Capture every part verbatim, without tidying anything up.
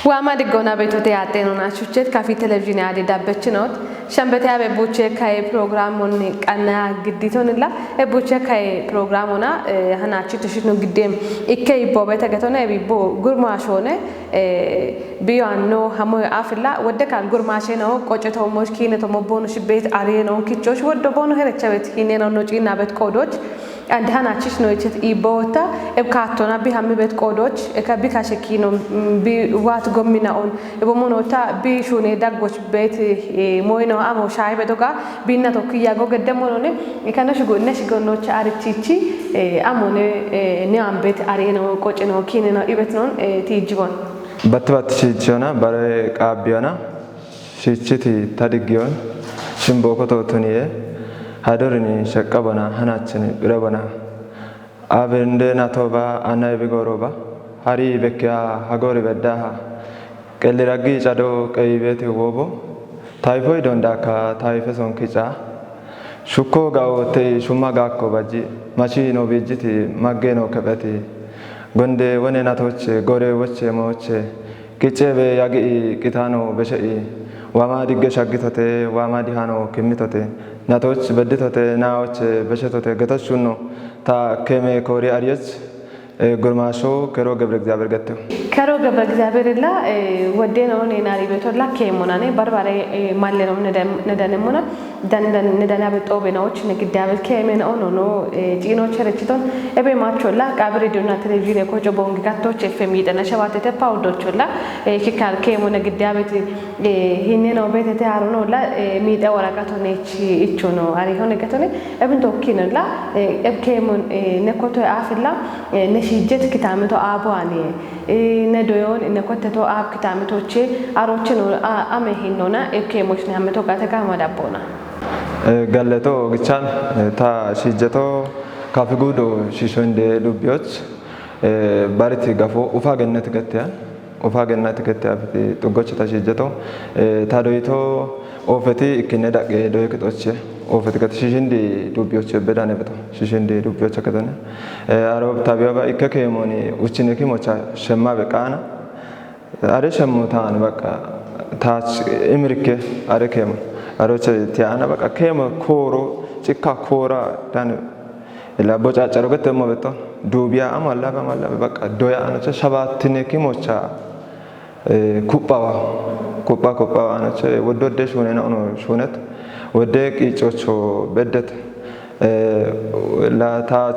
Waama diggoona beetote yaaxxeenoona shuchet kafi televizhiine aade dabbechinot. Shambete abe buche kai programun qanna gidditonilla. E buche kai programuna, eh, hanachi tushitno giddem. Ikke ibbo bete getone e bibbo gurma shone, eh, biyo anno hamo afilla. Wodde kal gurma sheno qoce to moj kine to mobbono shibbet areno kichosh woddo bono herecha bet hineno no cina bet qodoch. Ande hanachi shino ichet ibbo ta eb kattona bi hammi bet qodoch, e ka bi kashe kino, mm, bi wat gommina on. Ebo mono ta bi shune daggoch bet, eh, moyno amo shai bedoga, binna to kiya go gedde monone, e kana shugo ne shigo no cha arichichi, eh, amone, eh, ne ambet areno, qoce no, kine no, ibet non, eh, tijibon. Batti batti shichona, bare qabbiyona, shichiti ta diggiyon, shimbo koto tuniye, hadorini shaqqabana, hanachini birabana. Abende natoba, ana ebi goroba, hari bekya, hagori beddaha. Qelli raggi cado qeyi beeti wobo, tayfoy dondaka tayfe sonkica. Shukko gawo tei shumma gakko bajji, machi no bijjiti, magge no kepheti. Gonde wone natoche, gore woche moche. Qicebe yagi qitano beshe'i. Wama digge shaggitote, wama dihano kimmitote. Natoch bedditote, naoche beshetote, getochunno. Ta keme kori ariyech. Eh, gurmasho kero Gebre እግዚአብሔር gatteho. Kero Gebre እግዚአብሔር la, eh, wodde no ne nari beto la kemo nane barbare, eh, malle no ne dan, ne dan emona, dan, dan, ne dan abe tobe na och ne gidde abe keme na ono no, eh, cino chere citon, ebe macho la, qabri duna televizhine kocho bongi gatto che fe mi dana shawate te paudo cholla, eh, kikal kemo ne gidde abe ti, eh, hinne no bete te aro no la, eh, mi da waraqato ne chi ichuno, ari hone gatone, ebin tokkino la, eh, eb kemo, eh, ne koto afilla, Eh, ne shijjet kitameto aabo ani, eh, ne doyon, ne kotteto aab kitametoche, arochino, a, ame hinnona, eb kemochne ameto gate gama dabbona. Eh, galleto gichan, eh, ta shijjeto kafi gudo shishoinde dubbiyoch, eh, bariti gafo ufa gennet gatteyan. Ufa gennati kette afiti xuggochita shijjeto, eh, ta doyito oofeti ikkine daqqe doye kixoche. Oofeti gati shishindi dubbiyoche bedane beto. Shishindi dubbiyoche ketone. Eh, aro tabiyoba ikke keemoni uchine kimocha shemma beqaana. Are shemmo taani baqa taach imirke are keemo. Aro che tiana baqa keemo kooro cikka koora dan Ila bocacaro gete mo beto. Dubiya amalla ba amalla ba baqa doya anoche shabatine kimocha, eh, kuppawa. Kuppa kuppawa anoche wodde wodde shunena ono shunet. Wodde qicocho beddet. Eh, la ta,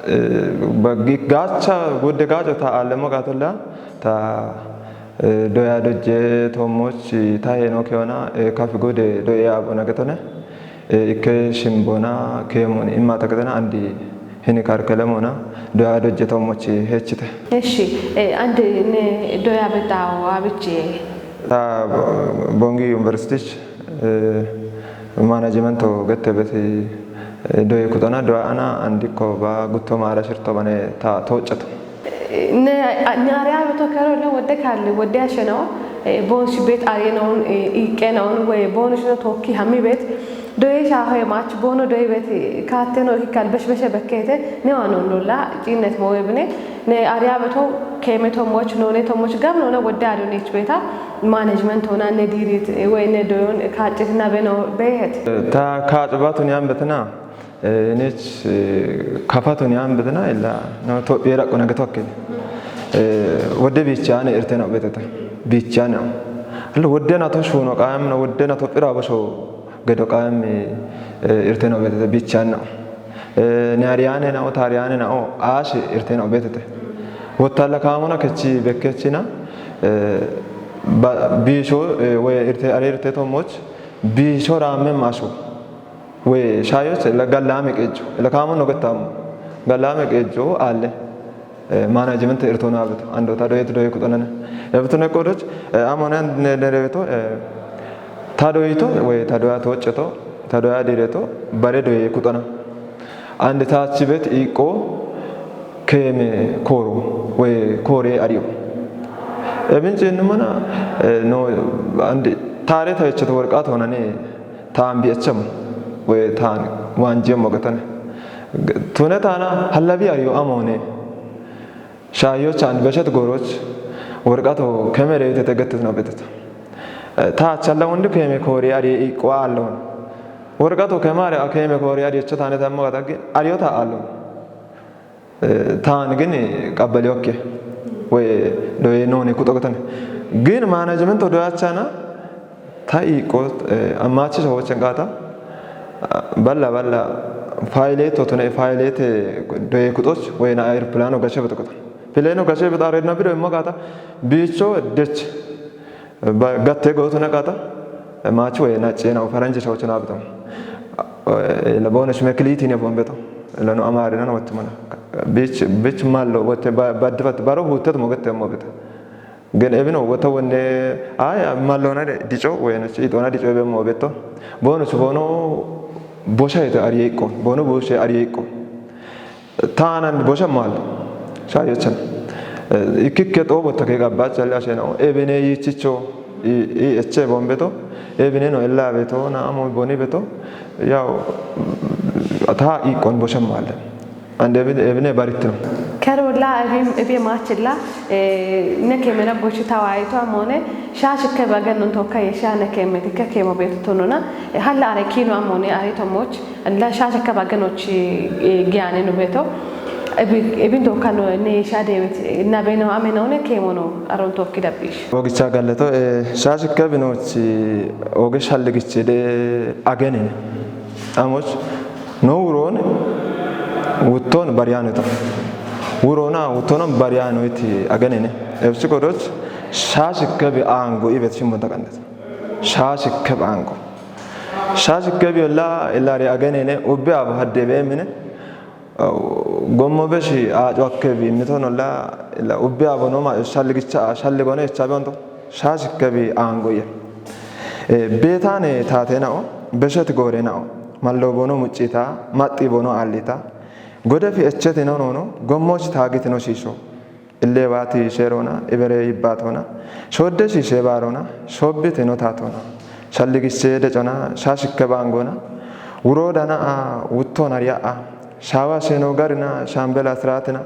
eh, bagi gacha wodde gacho ta alemo gatolla ta, eh, doya dojje tomochi ta heno keona, eh, kafi gode doya bona getone. Eh, ikke shimbona kemon imma ta getone andi hini karkelemona doya dojje tomochi hechite. Eshi, eh, ande ne doya betawo abiche. Ta Bongi University, eh, management to gette beti, eh, doye kutona doya ana andiko ba gutto mara shirto bane ta tochato. Ne, ne ariya beto kero le wodde kalle, wodde asheno, eh, bon shi bet ariye non, eh, ikke non, we bon shi no tokki hammi bet. Doye sha hoye mach bono doye bet, eh, katte no hikkal besh beshe bekkete, ne wano no la, cinnet mo webne, ne ariya beto keme to moch, no ne to moch gam no na wodde ado nich beta, management ona ne dirit, eh, we ne doyon, eh, kacce na beno behet. Ta kacce batun yan betna, Eh, nech, eh, kafatun yan bedena illa, no, Tophiya raqo nage tokki. Eh, wodde bichane irtena obeteta. Bichane. Allo wodde na to shuno qayam no, wodde na to pira basho gedo qayam, eh, irtena obeteta bichane. Eh, ne ariyane na o tariyane na o ashi irtena obeteta. Wottalla kamona kechi bekkechina, eh, ba, bisho, eh, we irte, are irte to moch, bisho ramme masho. We shayoch la gallame qejo la kamo no getam gallame qejo alle, eh, management irtona abit ando ta doyet doye kutonane ebtune kodoch, eh, amone ne ne rebeto, eh, ta doyito we ta doya tocheto ta doya direto bare doye kutona ande ta chibet iqo keme koro we kore ariyo ebin chin mana, eh, no ande tare ta cheto worqato nane Taan bi'echamo woy taan waanjiyemmo gatane. Tune taana hallabi ariyo amoone. Shaayyo chaan beshet gooroch Worqato kemere yutete gettitino beteta. Taachalla wondi keeme koori ari iqwa allon. Worqato kemare a keeme koori ari echo taane tammo gata gi ariyo ta allon. Taan gin qabbaliyokke. Woy doye nooni kuxo gatan. Gin management doyachana ta iqo ammachi so wochen gata. Balla balla fayilete tone fayilete doye kuxoch woy na airplano gashe beto kuxo. Pileno gashe beto aredna biro immo gata. Bicho dech. Gatte gootuna qaata maachi woy naccena faranje shawchana bitam. La bonus mekiliti ne bombeto. La no amari na wottumana. Bich bich mallo wotte badfat baro hutet mogette mobete. Gen ebino wota wonne ay mallona dicho woy na ci itona dicho be mobeto. Bonus bono bosha ite ariyeko. Bono bosha ariyeko. Taanan bosha maal shaayochan. Ikkikke xoobo take gabbaach jalle ashenao ebine yichicho i eche bombeto ebine no ella beto na amo boni beto. Yaw ta iqon bosha maal. And ebine ebine barittino. Karola ebim ebe machilla ne kemena boshi tawayito amone shashi ke bagan non tokka yesha ne kemeti ke kemo beto tonona. Halla are kino amone are tomoch. La shaasha kaba ganochi giyaane no beto. Ebin to kano ne sha debit na beno amena one kemono aron tokki dabbish. Ogicha galleto shaasha kabinochi oge shalligiche de agene. Amos no wuron wutton bariyano to. Wurona wuttonon bariyano iti agenene. Ebsi kodoch shaasha kabi ango ibet shimbon takandet. Shaasha kab ango. Shashi kebi olla ilari agenene ubbi abo hadde be mine. Gommo beshi a jokke bi mitono la illa ubbi abo no ma shalli gicha shalli gone icha be onto. Shashi kebi ango ye. Betane tate nao besheti gore nao mallo bono muccita matti bono allita. Godefi echeti no no no gommo chi tagiti no shisho. Ille waati sheerona ibere yibbaatona shodde shiishe baarona shobbite no taatona shalligisse decona shaashikke baangona wuro dana a wuttoona riya'a shaawa sheeno garina shaambela siraatina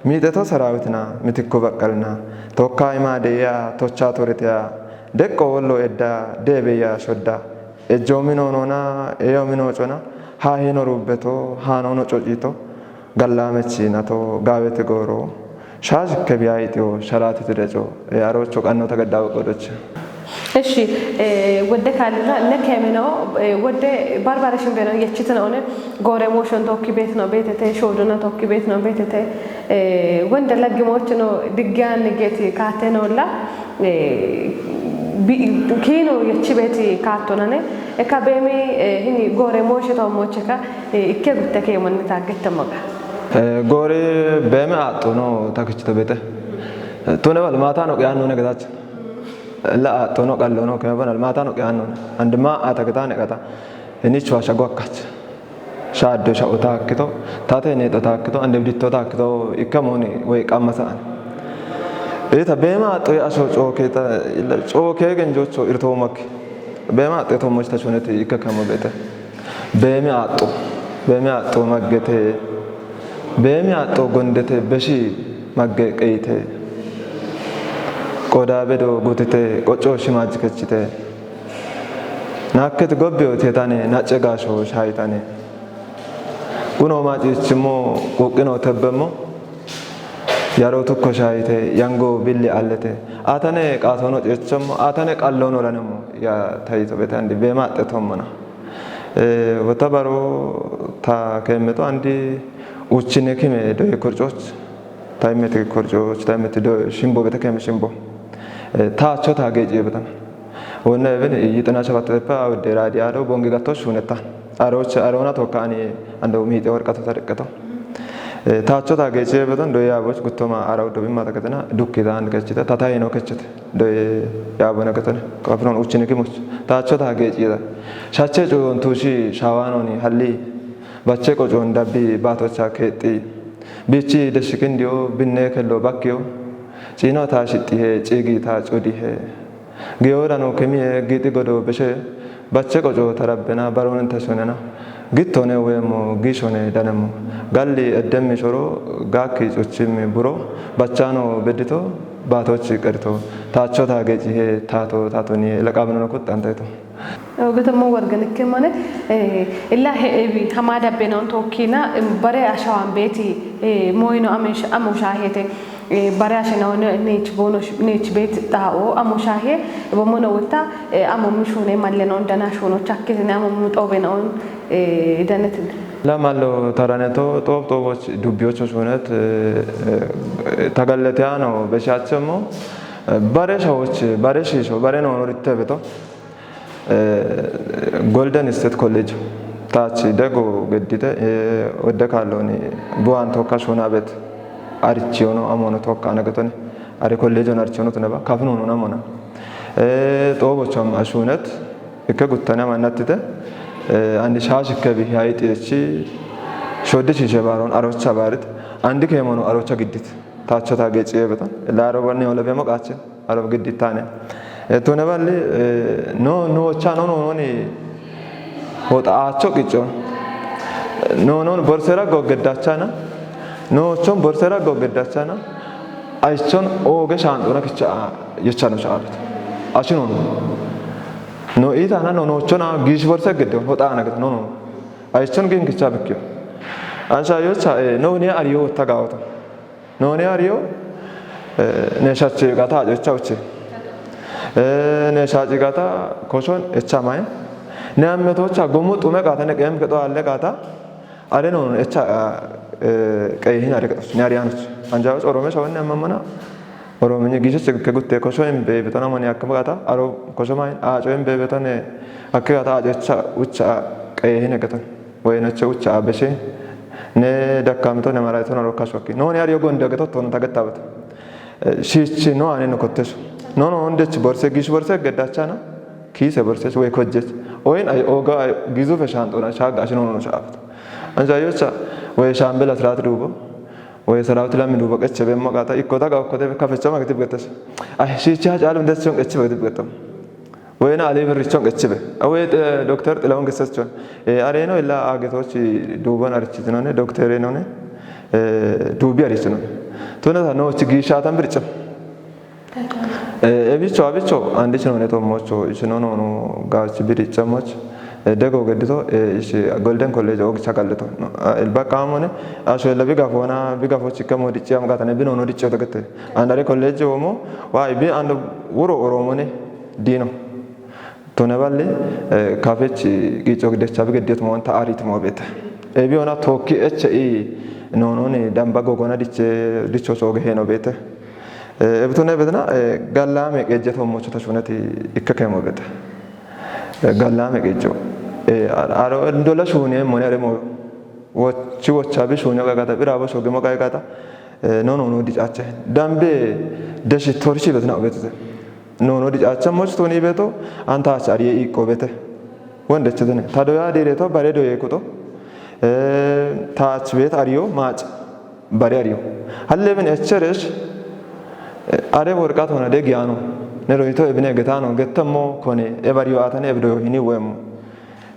miixeto saraawitina mitikku baqqalina tokka imaa deeya tochaa toriteya deqqo wollo edda deebeya shodda ejjoomino noona eyoomino cona haahino ruubbeto haanono cocito Gallaamech nato gaawete gooro shaazikke biya itiyo sharaatiti deco e arocho qannota gaddawo qodoche. Eshi wodde kaalira ne kemeno wodde barbare shimbeno yechitino one gore motion tokki betno betete shodona tokki betno betete wonde laggimochino diggiyan geti kaatenolla Kiino yechi beeti kaattonane eka beemi hini goore mooshe toommocheka ikke gutte keemanni taaggette maga. Goore beeme aaxxono takichito beete tune bal maataano qeyaannone getaach la aaxxono qallono keme banal maataano qeyaannone andima aata getaane qata hinichu hashago akkach. Shaaddo sha'o taakkito, tate neexo taakkito, ande biditto taakkito ikka mooni woy qamma sa'an. Ita beema axxoy asho cooke ta cooke genjocho irtoomakki. Beema axxoy tommoch ta chuneti ikka kamo beete. Beemi axxo, beemi axxo maggete. Beemi axxo gondete beshi magge qeyite. Qoda bedo gutite qocco shimaj kechite. Naakketi gobbeyo teetane nacce gaasho shaayitane. Quno maaciichchimmo quuqqino tebbemmo. Yaroo tukko shaayite yango billi allete. Aatane qaatoono ceechchemmo aatane qalloono ranemmo ya tayito betandi beemaaxxe tommona. Wota baro ta keemmeto andi uchine kime doye korcooch. Taimmeti korcooch taimmeti doye shimbo bete keeme shimbo. Taacho taageeciye betana. Wonna eben yixina shafatteppe awudde raadiyaado bongi gatto shuunetta. Arooch aroona tokka ani ando miixe worqato tariqqeto. Taacho taageeciye beton doye yaaboch guttoma ara uddo bimma taketena dukkita and kechite tatayino kechite doye yaabone ketone kafinon uchini kimoch. Taacho taageeciyeda. Shache cuyon tuushi shaawaanoni halli. Bache qocoon dabbi baatocha keexxi. Bichi deshshikindiyo binne kello bakkiyo. Ciino taa shixxihe ciigi taa cudihe. Giyoodano kemihe giixi godo beshe bache qoco tarabbena baroon ta shunena. Gittone weemmo giishone danemo. Galli eddemmi shoro gaakki cuchimmi buro bachaano beddito baatochi qerito. Taacho taageecihe taato taatoni laqabinono kuxxantaito. Ogetemmo wargan ikkemmane illa he'ewi hama dabbenaun tookkina bare ashawan beeti moyino amushaahete. Bare ashenaun neech bono neech beet xaa'o amushahe bomono wutta amo mishune malleno dana shuno chakkisine amo muxobenaun danetin. Lamallo taraneto xoob xooboch dubbiyocho shunet tagalletiyano beshaachemmo bare shawoch bare shiisho bare noono rittebeto. Golden State College taach dego geddite odde kaallooni buwan tokka shuunabet arichiyono amono tokka anagetoni ari kolleejono arichiyono tuneba kafinono namona xoobocham ashuunet ikke guttane amannattite andi shaashikkebi hayixiechi shoddi shiishe baaron arocha baarit andi keemono arocha giddit taacho taageeciyebeton laaro banni olebemo qaachin Alo giddittaane. Tune balli no noocha no nooni hoxaacho qicco no noon borsera goggeddachana noochon borsera goggeddachana aichon ooge shaanxona kicha yechano shaabit. Ashinono no itana no noochona gish borse gedde hoxaana gata no no aichon gin kicha bikkiyo. Ansha yocha no ne ariyo tagawoto. Nooni ariyo ne shachi gata ajocha uchi. Ne shachi gata koshon echa mai. Ne amme tocha gomu tume gata ne qem keto alle gata. Are noon echa qehin are keto ne ariyanuch. Anjawo orome shawanne amme mana. Orome ne gishe ke gutte kosho en be betona mani akma gata aro kosho mai ajo en be betone akke gata ajocha ucha qehin keton. Woyinoche ucha abeshe ne dakkamito ne marayito no rokka shokki. Noni ari yogo nde geto tono tagettabat. Shichi no ane no kotteso. No no onde chi borse gish borse gedachana. Kise borse we kojjet. Oyin ay oga ay gizu fe shanto na shaga ashino no shaft. Anja yocha we shambela srat dubo. We sarawti lammi dubo qeche be maqata ikko daga okko de kafecha magati betas. Ay shichi ha calu ndes chon qeche be betam. Wena ali birrichon qechibe. Awe Dr. Xilahun Gesechon. Areno illa agetochi duuban arichitinone Dr. Enone duubi arichitinone. Tuna ta noochi giishatan bircham. Ebicho abicho andi chinone to mocho ichino no no gachi birichamoch. Dego gedito ishi Golden College og chakalleto. Elba kamone asho ella biga fona biga fochi kamo dichi am gatane bino no dichi to gete. Andare college omo wa ibi and wuro oromone dino. Tone balli kafech gicho gidecha bigediyot monta arit mo bete. Ebi ona tokki eche i nononi damba gogona diche dicho soge heno bete. Ebtune bedna gallame qejje to mocho tashunati ikkake mo bete. Gallame qejjo. Aro ndola shuni moni are mo wochi wocha bi shuni gagata birabo soge mo gagata. Nono no dichache. Dambe deshi torshi betna obete. Nono dichacha moch toni beto anta acha ariye ikko bete. Wonde chetene. Tado ya dire to bare do yekuto. Eh, tach bet ariyo mach bare ariyo. Halle bin echeresh are worqat hona de giyano. Ne roito ebine getano getamo kone e bariyo atane ebdo hini wemo.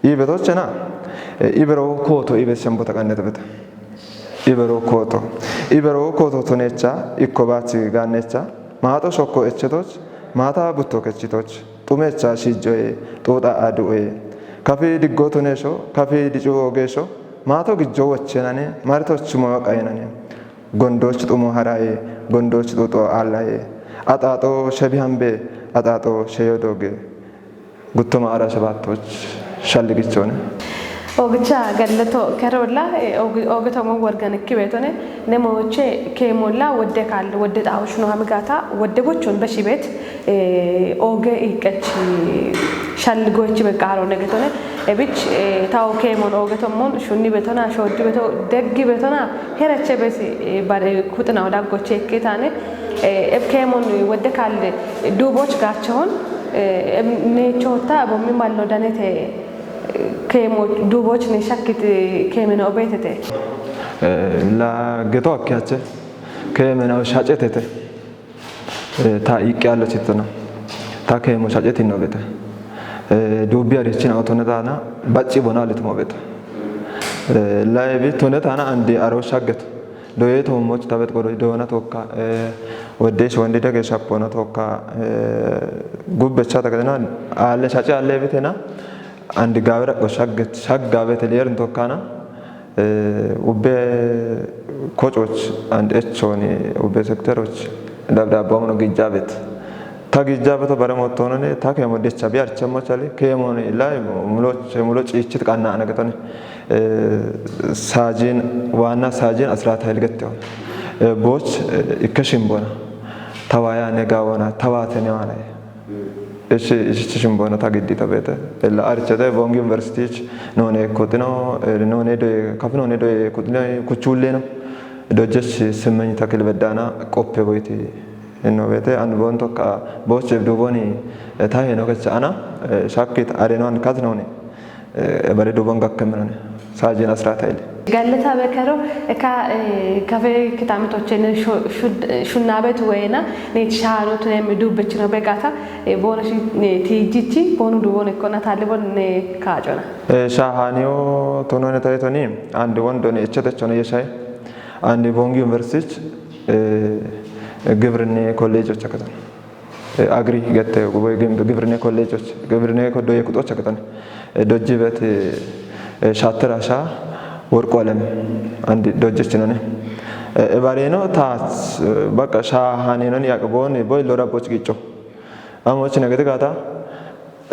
Ibe tochena. Ibero koto ibe sembo takannete bete. Ibero koto. Ibero koto tonecha ikko bachi gannecha. Maaxo shokko echetoch, maata butto kechitoch, xumecha shijjoye, xuuxa adu'oye. Kafi diggo toneesho, kafi dicu ogeesho, maato gijjo wochenane, maritoch moyo qayenane. Gondoch xumo haraye, gondoch xuxo allaye. Axaaxo shebi hambe, axaaxo sheyo doge. Guttoma ara shabaattoch shalligichone. Ogicha gallato kerolla ogitomon worgan ikki beetone ne mooche keemolla wodde kaal wodde xaawush no hamigata wodde bochon beshibet oge iqqech shalligoch beqqaro negetone ebich tawo keemon ogetomon shunni betona shoddi beto deggi betona herache besi bare kuxina odaggoche ikkitane eb keemon wodde kaal duuboch gaachon Neechoota abommi mallo danete keemo duubochni shakkit keemino beetete. La geto akkiyache keemino shacetete. Ta iqqi allo chitona. Ta keemo shacetino bete. Duubbi arichina otone dana bacci bona litmo bete. Eh, laibi tune tana andi aro shagget. Doye to moch tabet godo dona tokka. Eh, wedde shi wandi dage shapona tokka. Eh, gubbe chata gadena alle shachi alle bitena. Andi gawera go shagget, shagga bete lerin tokkana. Eh, ubbe kochoch and echoni, ubbe sektoroch dabdabba mono gijabet. Ta gijabet bare mottonone, ta kemo decha bi archemo chali, kemo ne lai mulo, mulo chichit kanna anagatone. Eh, Saajin, waanna Saajin Asiraat Hayil Getteho. Eh, boch, eh, ikke shimbona. Tawaya ne gawana, tawate ne wana. Ishi, ishi shimbona ta giddi ta bete. Ella archete Bongi University none kotino, eh, none doye, kafi none doye kotino, kuchulle no. Dojech simmenyita kil beddana qoppe boyti. Inno bete an bon tokka boche duboni, eh, ta heno kecha ana, eh, shakkit areno an kat noni, eh, bare dubon gakke menone. Saajin Asiraat Hayil. Gallata bekero eka, eh, kafe kitamitochen shu-, shud-, shunabet wena ne chano tunem dubechino begata, eh, bono shi, ne tijichi, bonu dubon ekona talibon ne kajona. Eh, shahaniyo tonone taytoni, and won doni echete chono yeshai, and Bongi University, eh, ግብርና ኮሌጆች አከተን። Eh, agri gette ወይ ግን ግብርና ኮሌጆች፣ ግብርና ኮዶ የቁጦች አከተን። Eh, dojibet, eh, eh, shattera sha worqo alem and dojjech none. Eh, bareno tat, eh, baka shahane non yaqbon boy lora boch gicho. Amoch nagete gata,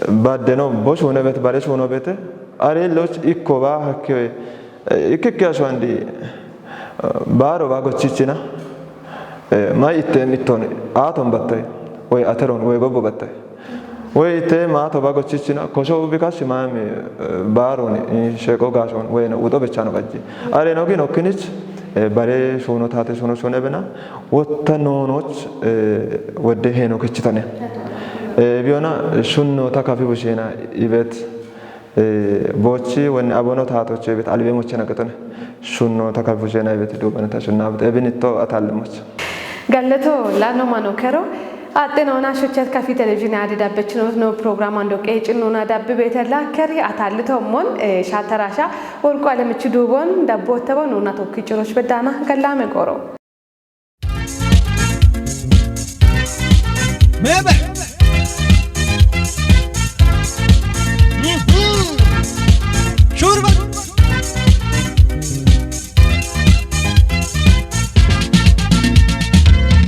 badde no, bosh wone bet, bare shuno bete. Are loch ikko ba hakke, eh, ikkikke asho andi, eh, baro ba gochichina. Eh, ma itte mitton, aton batte, we ateron, we gobbo batte. We itte ma to ba gochichina, kosho ubika shimami, eh, baron, eh, sheko gashon, we no, uto bechano gaji. Are no gin okkinich, eh, bare shuno tate shuno shune bena, wotta nonoch, eh, wedde heno kechitane. Eh, biona, shunno ta kafi bushena ibet, eh, bochi wen abono tato chebet albe mochena ketone. Shunno ta kafi bushena ibet do bana ta shunna ibet ebin itto atalmoch. Galleto lano mano kero, atte nona shuchet kafi televizyon adi dabbechino no program ando qeecin nona dabbe betella keri atallito mon, eh, shatarasha, worqo alemichi dubon, dabbo tabo nona tokki cirosh bedana, gallame qoro. Mebe. Mhm. Shurba.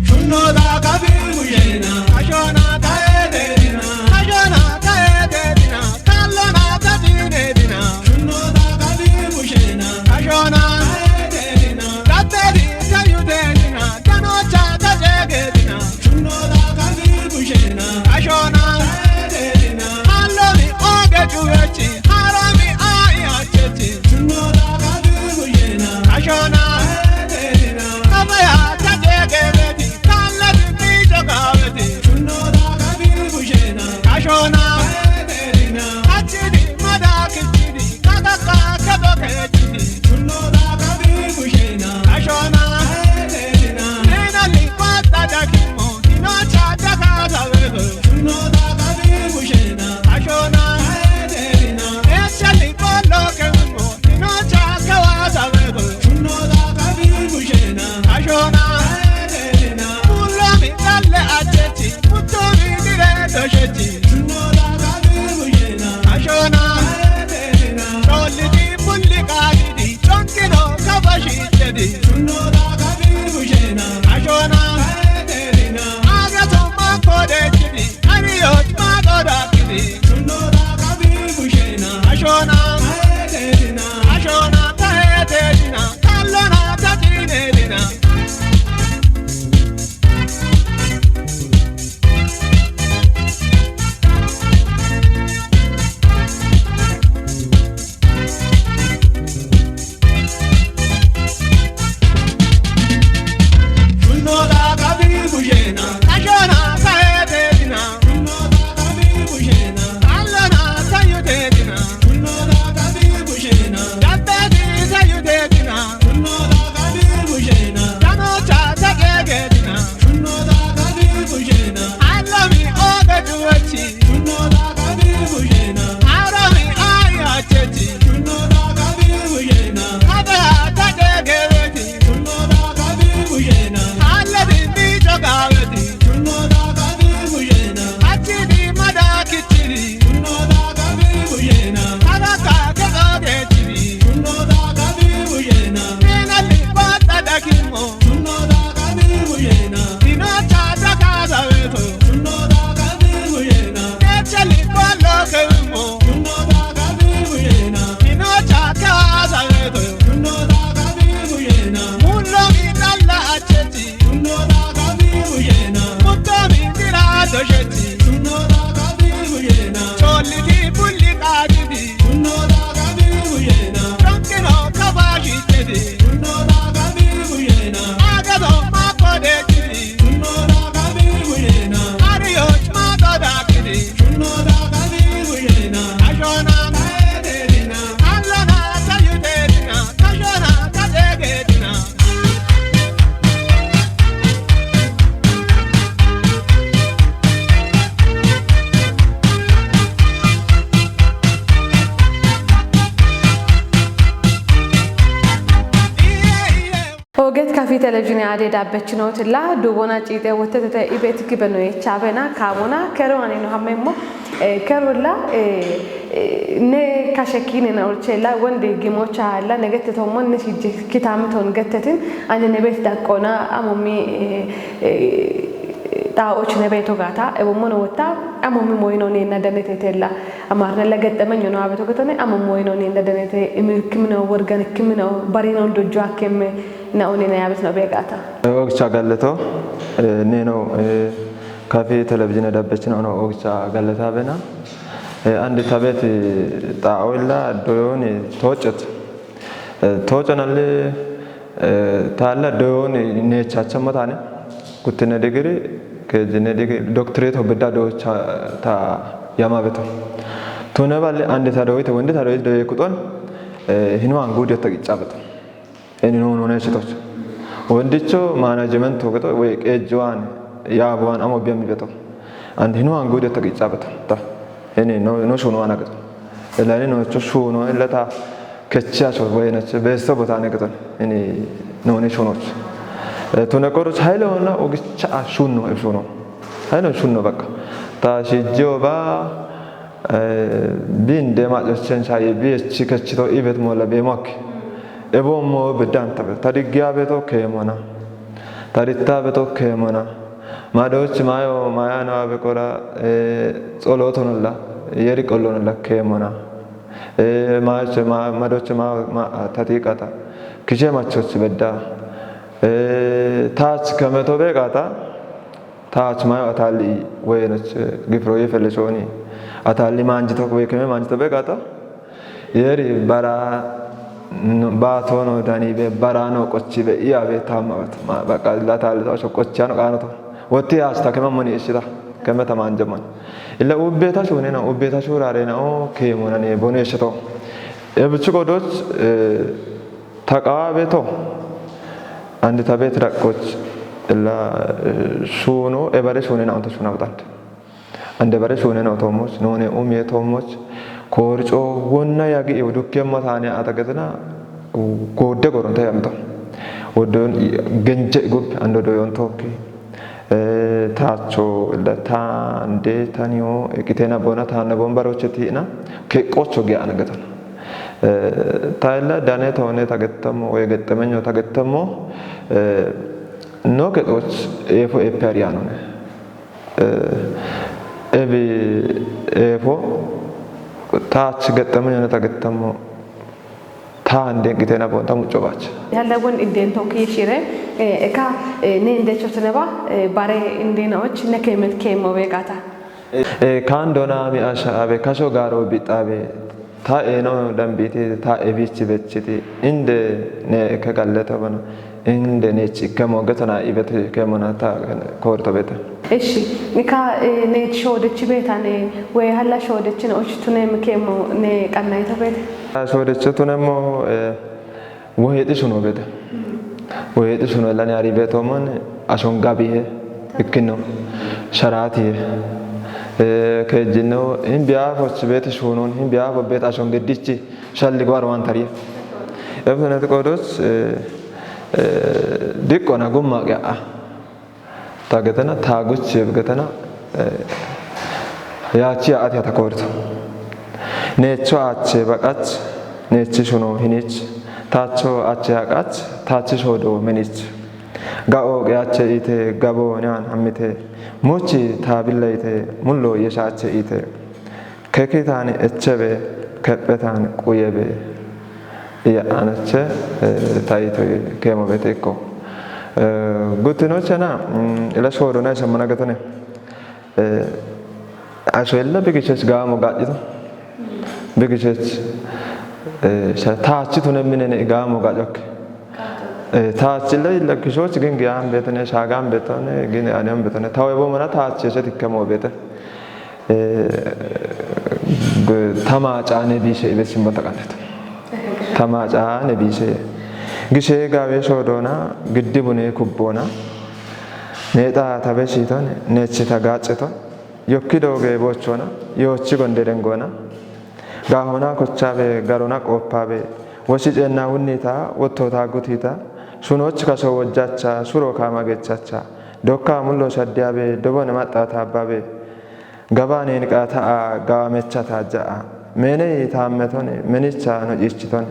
Shunno da kabi mujena, ashona kae dedina, ashona kae dedina, kallona kabi dedina. Shunno da kabi mujena, ashona kae dedina, katteri kayu dedina, danocha kaje gedina. Shunno da kabi mujena, ashona kae dedina, hallomi oge chuwechi, harami ai achechi. Shunno da kabi mujena, ashona kae dedina, kabaya kaje gebeti, kalleti mijo gaweti. Shunno da kabi mujena, ashona kae dedina, achidi mada kichidi, kakaka kado kechidi. Shunno da kabi mujena, ashona kae dedina, nena ni pata da kimo, inocha da kaza wego. Televizhiine aadee daabbechinootilla duubona ciixe wottetete ibeeti gibe noyechaabena kaamona kero anino hammemmo. Eh, kerulla, eh, eh, ne kashe kiine na olchella wonde gimocha la ne gette tommo ne sijje kitamiton gettetin ane ne bet daqqona amommi, eh, eh, xaa'och ne beto gata ebomono wotta amommi moyino ne na danete tella. Amarne la gette menyo no abeto getone amommi moyino ne na danete imir kimino worgan kimino barino dojjo akkemme na oni na yabet no begata. Ogicha galleto, eh, neno, eh, kafi televizhiine dabbechinono ogicha galleta bena. Eh, andi tabeti xaa'oilla doyoni toocet. Eh, toocanalli, eh, taalla doyoni neechacha matane. Kuttine digiri, kejine digiri, doctorate hobidda docha ta yama beto. Tune balli andi ta doyite, wendi ta doyite doye kuton, eh, hinu angu diyo ta qicca beto. Eni no, no ne sitoch. Wendicho management to geto, we qejwan, ya buwan amo biyami beto. And hinu angu diyo ta qicca beto. Ta. Eni no, no shuno ana geto. Elani no cho shuno, ella ta kecha cho, we na che, beso botane geto. Eni no ne shuno. Eh, tune koro chaile ona ogicha shuno, e shuno. Hayno shunno bakka. Ta shijjiyo ba, eh, binde ma jochen shaye bi echi kechito ibet mola be mok. Ebo mo bedan tabe. Ta diggiya beto kemona. Ta ditta beto kemona. Madoch mayo maya no abe kora, eh, tsolotonolla. Yeri kollonolla kemona. Eh, mache ma, madoch ma, ma, tatiqata. Kishe machoch bedda. Eh, tach kemeto be qata. Taach mayo ataalli woyenoch gifiro yefeleshooni. Ataalli maanjito woy keme maanjito be gaata. Yeri bara, no, baato no dani be bara no qochi be iya be tamma bat. Ma baqa la ataalli to qochi ano qaano to. Wotti asta kema moni ishita. Kema ta maanjaman. Illa ubbe ta shunena, ubbe ta shurarena o kemo nane bone ishito. Ebichu godoch, eh, Taqaabeto, ande ta bet raqqoch la, eh, shuuno, ebare shuunena onto shuuna baxande. Ande bare shuunena otoommoch, noone umie toommoch, koorco wonna yagi iwu dukkemma taane ata getina, goodde goronta yamto. Woddoyon genje gub, ando doyon tokki. Eh, taacho la taande taniyo, eqitena bona taanna bon baroche tiina, ke qocho ge ana getona. Eh, tailla dane toone tagettammo, woy gexxemenyo tagettammo, eh, no kexoch eefo eeppe ariyaanone. Eh, ebi eefo taach gexxemenyone tagettammo, taande gitena bonta mucco baach. Yalla won iddeen tokki shire, eh, eka, eh, ne inde chotene ba, eh, bare inde na och ne kemet kemo be gata. Eh, kando na mi asha abe kasho garo bitabe. Ta eno dambiti, ta ebichi bechiti. Inde ne eke galleta bana. Inde ne chikke mo getona ibeti kemona ta korto beta. Eshi, nika, eh, ne shodechi betane, we halla shodechin och tunem kemo ne qannaito beta. Shodechi tunemo, eh, Woheexi shuno bete. Woheexi shuno illani ari beetoomon ashon gabihe ikkino sharaatihe. Eh, keejjino hin biyaa fochi beeti shuunon hin biyaa fo beeti ashon geddichi shalli gwar waan tariye. Ebsenet qoodos, eh, eh, diqqona gumma qe'a. Ta getena, ta guchi getena, eh, yaachi yaa'ati hata koorito. Neecho aache baqach, neechi shuno hinich, taacho aache haqach, taachi shoodo minich. Ga'o qeache ite, gabo nean hammite, muchi taabilla ite, mullo yeshaache ite. Keki taani echebe, kephe taani quyebe. Iya anache, eh, taito kemo bete ikko. Eh, gutino chena, mm, ila shodo na shamana gatane. Eh, asho illa bigichech gamo gajito. Bigichech, eh, sha tachi tune minene gamo gajok. Eh, tachi illa illa kishoch gin gyan betene, shagan betene, gin anem betene. Tawe bo mana tachi se tikkemo bete. Eh, tama caane biishe ibe simbota qanneto. Tama caane biishe. Gishe gaawe shoodona, giddi bune kubbona. Neexa tabe shiitone, neechi ta gaaceto. Yokki dooge boochona, yoochi gonde dengona. Gaahona kochaabe, garona qooppaabe. Woshi ceenna hunnita, wottota gutita. Sunoch kaso wojjacha, suro kama gechacha. Dokka mullo shaddiyabe, dobone maxxata abbabe. Gabane niqata a, gawamecha taja'a. Mene tametone, menicha no ichitone.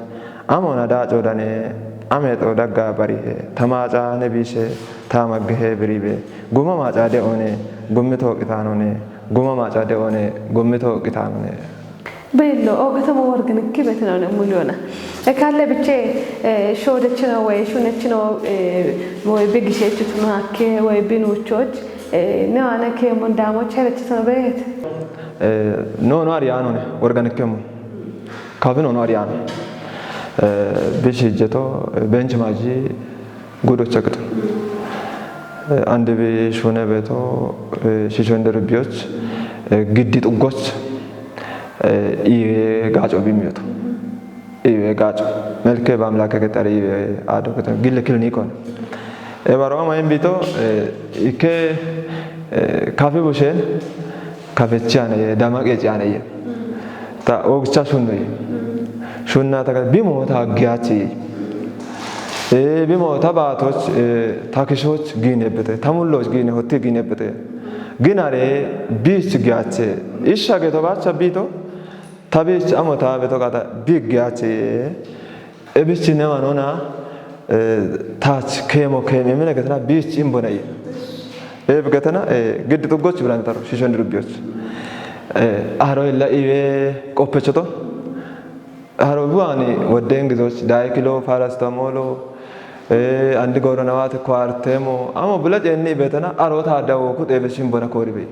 Amona da codane, ameto dagga barihe. Tamaca ne bise, tamaghe biribe. Guma maca de one, gumito qitanone. Guma maca de one, gumito qitanone. Bello, ogatamo worgan kibetnone mulyona. E kalle biche, eh, shodechino we shunechino, eh, we bigishechino hakke, we binuchot, eh, ne ana ke mundamo cherechisono bet. Eh, no, no, Arianone, worgan kemo. Kabino no Ariano. Eh, bishi jeto, eh, bench maji, gudo chakto. Eh, ande bi shune beto, eh, shishon derbioch, eh, giddi tuggoch, eh, iwe gacho bimiyoto. Iwe gacho. Melke bamlake ketari iwe ado ketan. Gille kilnikon. E baro ama imbito, eh, ike, eh, kafi bushen, kafechi ane ye, damaqe ci ane ye. Ta ogcha shunno ye. Shunna ta bimo ta giyachi. E bimo ta batoch, eh, ta kishoch gine bete, ta mulloch gine, hotti gine bete. Ginare bich giyache. Isha geto bacha bito, ta bich amo ta beto kata big giyache. Ebisi ne manona, eh, tach kemo keme mine getana bich imbonai. Eb getana, eh, giddi tuggoch bilan taro, shishon dubbiyoch. Eh, aro illa iwe qoppechoto. Aro buani wadden gizoch, daikilo, farastamolo, eh, andi goro nawate quartemo. Amo bula jenni betana, aro ta dawo kut ebe simbona koribe.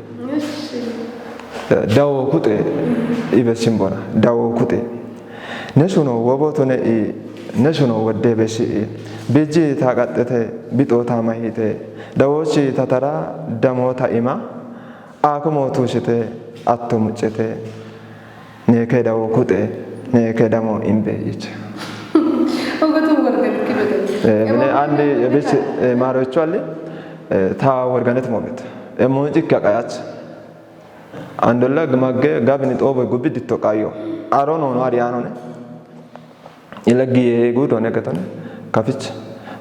Eh, dawo kute ibe simbona, dawo kute. Ne suno wobo tone i, ne suno wodde be si i. Biji ta qaxete, bito ta mahite. Dawo si ta tara, damo ta ima. Ako mo tusite, atto muccete. Ne ke dawo kute, ne ke damo imbe ich. Ogo tu worgan kidote. Eh, mine andi, eh, bis, eh, maro ichuali, eh, ta worganet mobet. E mo ikka qayach. Andolla gmagge gabni xobo gubbi ditto qayo. Aro no no Arianone. Ila giye gudo ne ketone. Kafich.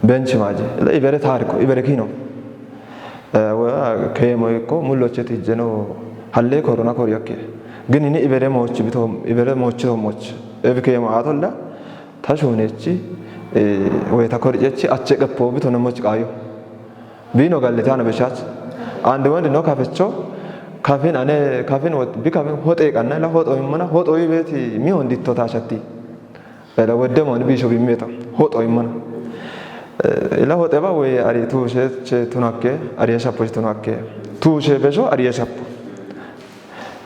Bench maje. Ila ibere tariko, ibere kino. Eh, wa kemo iko mullo cheti jeno halle korona kori yakke. Gini ni ibere mochi bito, ibere mochi to mochi. Ebi kemo atolla. Tashunechi, eh, we takori chechi, ache gapo bito ne mochi qayo. Bino galle tana beshach. And when no kafecho, kafin ane, kafin wot, bi kafin hote kanna, la hoto imana, hoto ibeti, mi on ditto tashatti. Ela wedde mon bisho bimmeto, hoto imana. Eh, ela hote ba we ari tu she, che tunakke, ari shapo tunakke. Tu she besho, ari shapo.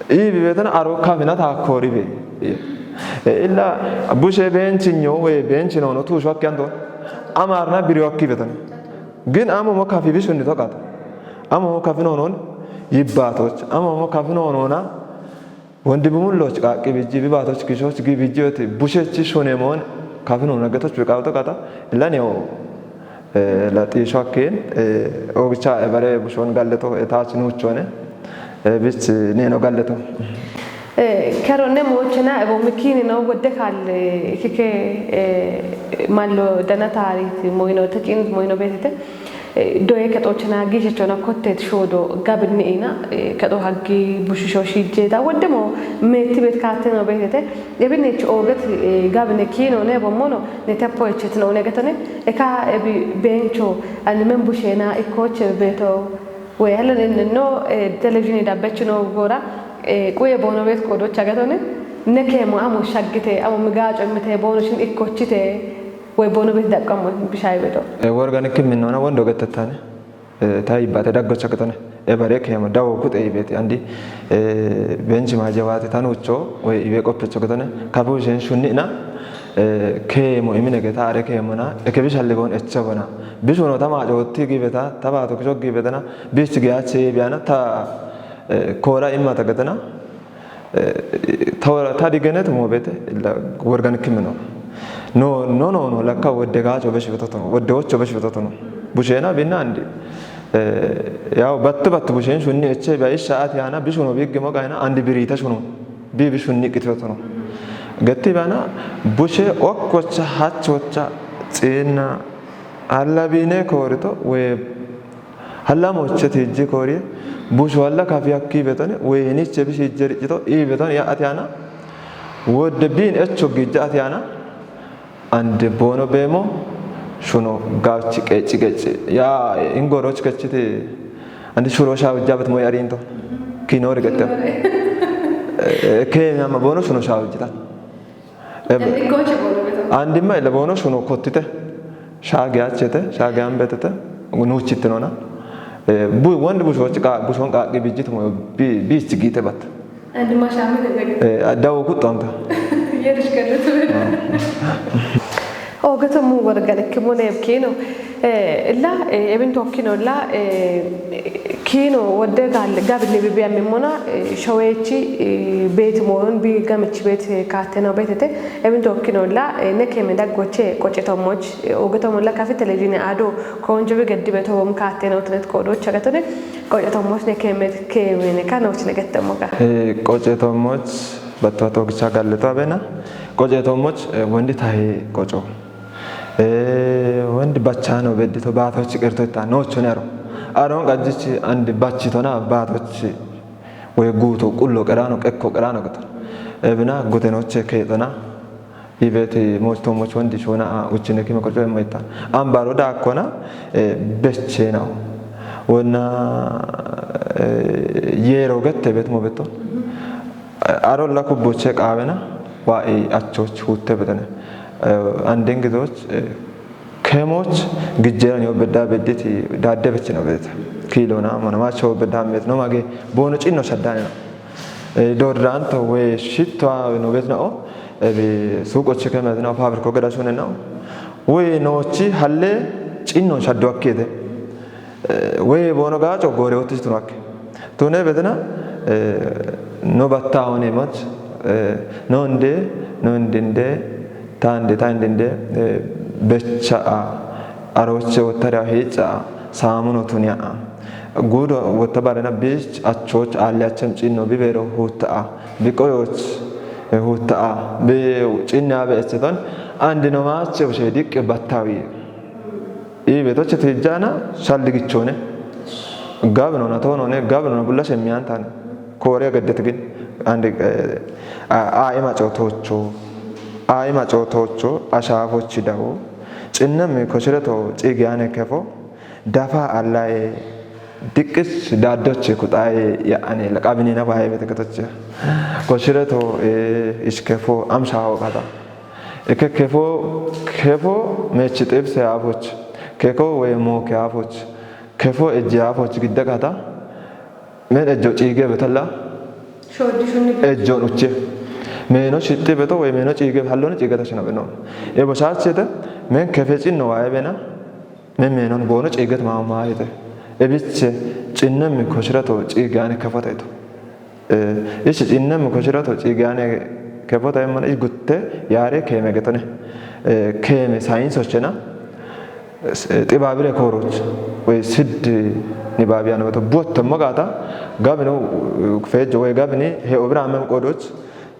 Ibi betana aro kafina ta koribe. E, illa bushe benchi nyo we benchi no no tu shwa kyando. Amarna biri wakki betana. Gin amo mo kafi bishunni to kata. Amo mo kafi no non yibbatoch. Amo mo kafi no no na. Wondi bumulloch qaqi biji bibatoch kishoch gi biji oti bushechi shune mon kafi no na gatoch be qawto kata. Illa ne o. Eh, la xiisho akkiin, eh, oogicha ebare bushoon galleto, eh, taach nuuchoone, eh, bich neeno galleto. Eh, kero ne moochena ebo mikiini no wodde kaalle kike, eh, mallo dana taariiti moyino teqiin moyino beetete, eh, doye kexoochena giishechona kotteet shoodo gabinni iina, eh, kexo haggi bushisho shiijjeeta wodde mo meetti beet kaatte no beetete, ebinneech ooget, eh, gabine kiino ne ebo mono ne teppo echetino ne getone, Eka ebi bencho ani men bushena ikoche beto we helen no, eh, television da bechino gora, eh, kuye bono bet kodo chagatone ne kemo amo shaggite amo migacho mite bono shin ikochite we bono bet dakkamo bishay beto. E worgani kimminona wondo gettattane. Eh, ta ibbate daggo chakatone. Ebare kemo dawo kute ibeti andi, eh, benchi maje wate tanucho we ibe qoppecho gatone. Kabu jen shunni'na, eh, kemo imine geta are kemona. Eke bishalle gon echabona. Bishono tama jo tigi beta, taba to kishoggi betana. Bish gi ache biana ta, eh, kora imma ta gatana. Eh, ta wara, ta digenet mo bete, illa worgan kimino. No, no, no, no, lakka wodde gacho besh betotono, wodde ocho besh betotono. Bushena binna andi. Eh, yaw battu battu bushen shunni eche ba isha ati ana bishuno bigge mo gaina andi birita shuno. Bi bishunni kitbetono. Gatti bana bushe okkocha hachocha tsena Alla biine koorito, we halla mochche tiijji kooriye, bushu halla kafi hakki betone, we hiniche bisi ijjeri cito, i betone ya ati ana, wodde biin echo gijja ati ana, ande bono bemo, shuno gavchi qeci qeci, ya ingoroch kechiti, ande shuro shaw jabat moy arinto, kinori gette. Eh, eh, ke mama bono shuno shaw jita. Ebe. Andimma ile bono shuno kottite. Shaage achete, shaage ambetete. Nuuchittinona. Eh, bu wandi bushochi qa bushon qaqqi bijjit mo bi bichi gite bat. Andimma shamine bege. Eh, dawo kuttonta. Yerish kalletu. Ogato mu wargan kimone kino. Eh, illa, eh, ebin tokkino illa, eh, kiino wodde gal-, gabinni bibiya mimmona, eh, showeechi, eh, beeti moon bi gamichi beeti kaatena beetete. Ebin tokkino illa, eh, ne keme daggoche qoce tommoch, eh, oge tommolla kafi televizhine ado konjo bi geddi beto bom kaatena utnet kodocha gatone. Qoce tommoch ne keme keme ne kan ochne gettemmo ka. Eh, qoce tommoch batto togicha galleto abena. Qoce tommoch, eh, wondi tahi qoco. Eh, wondi bachano beddito baatochi qerto itta nochone aro. Aron qajjichi andi bachitona baatochi we guuto qullo qerano qekko qerano gito. Ebina gutenoche keetona. Ibeti moch tommoch wondi shona a uchine kime qoco emmo itta. Ambaro da akkona, eh, bechena. Wonna, eh, yero gette bet mo betto. Arolla kubboche qaawena wa'i achoch hutte betene. Eh, anden gidoch, eh, kemoch gijjeran yo bedda bedditi dadde bechino bedete. Kilona mana macho bedda met no mage bono cinno shaddane no. Eh, doranto we shitto no bet no. Ebi suqoche kemet no fabriko geda shune no. We nochi halle cinno shaddo akkete. Eh, we bono gacho gore otis tunak. Tune bedena, eh, no batta one mach, eh, no nde, no ndinde, tande, tandinde, eh, becha a, aroche wotara hecha, samuno tunya a. Gudo wotta barena bich, achoch, alle achem cinno bibero hutta a. Bikoyoch, eh, hutta a. Be cinna be echeton, andi no mache ushe dikke battawi. Ibe toche tijjana shalli gichone. Gabno na tono ne gabno na bulla shemmiyan tan. Kore gaddet gin. Andi, eh, a, a ima cotocho. A ima cotocho ashafochi dawo. Cinnami koshire to cigiyane kefo. Dafa allaye diqqis daddoche kuxaye ya ane laqabini na baye bete ketoche. Koshire to, eh, iskefo amshawo kata. Eke kefo, kefo mechi xibse afoch, keko we moke afoch, kefo ejje afoch gidda kata, men ejjo ciige betalla, shoddi shunni ejjon uche. Meno shitti beto we meno ciige halloni ciige tashina beno. Ebo sachete, men kefe cinno wae bena, men menon bono ciiget ma maayete. Ebiche, cinnemmi koshirato ciige ane kefotaito. Eh, ishi cinnem koshirato ciigane kefota emmana ish gutte yaare keeme getone. Eh, keeme sayinsochena, eh, xibaabire kooroch, woy siddi nibaabiyaano beto buotto mogata, gabino, eh, feejjo woy gabini he obira amem qoodoch,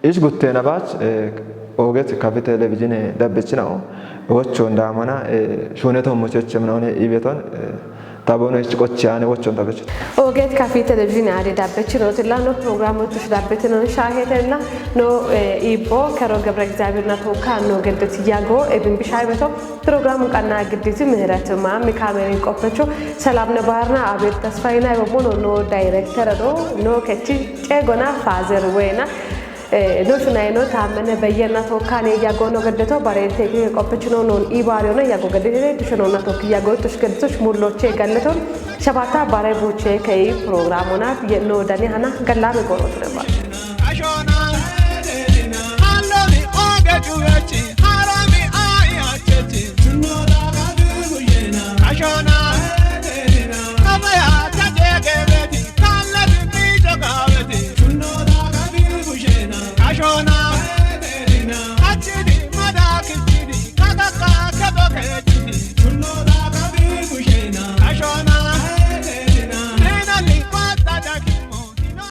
ish guttena baach, eh, ooget kafi televizhine dabbechinao, wochon daamana, eh, shuuneton mochechemnaone ibeton, eh, Tabono ichi qochi ane wochon tabechi. Ooget kafi televizhine ade dabbechino tilla no programu tush dabbetino shaahetella no, eh, ibo kero Gebre Egzaabiheer na toka no geddet yago ebin bishai beto programu qanna gidditi ምህረት ማሚ ካሜሪን qoppecho Selamne Baharna Abir Tasfayina ebo mono no director do no kechi cegona fazer wena Eh, no shunayno Taammene Beyyena tookkaane yagono geddeto bare teeknike qoppechino noon iibaariyona yago geddetete tushenonna tookki yago tush geddetush mulloche galleton shabata bare buche kei programuna yenno dani hana gallame gorotu debba. Ashona, hallomi oge cuwechi, harami ayachechi. Ashona,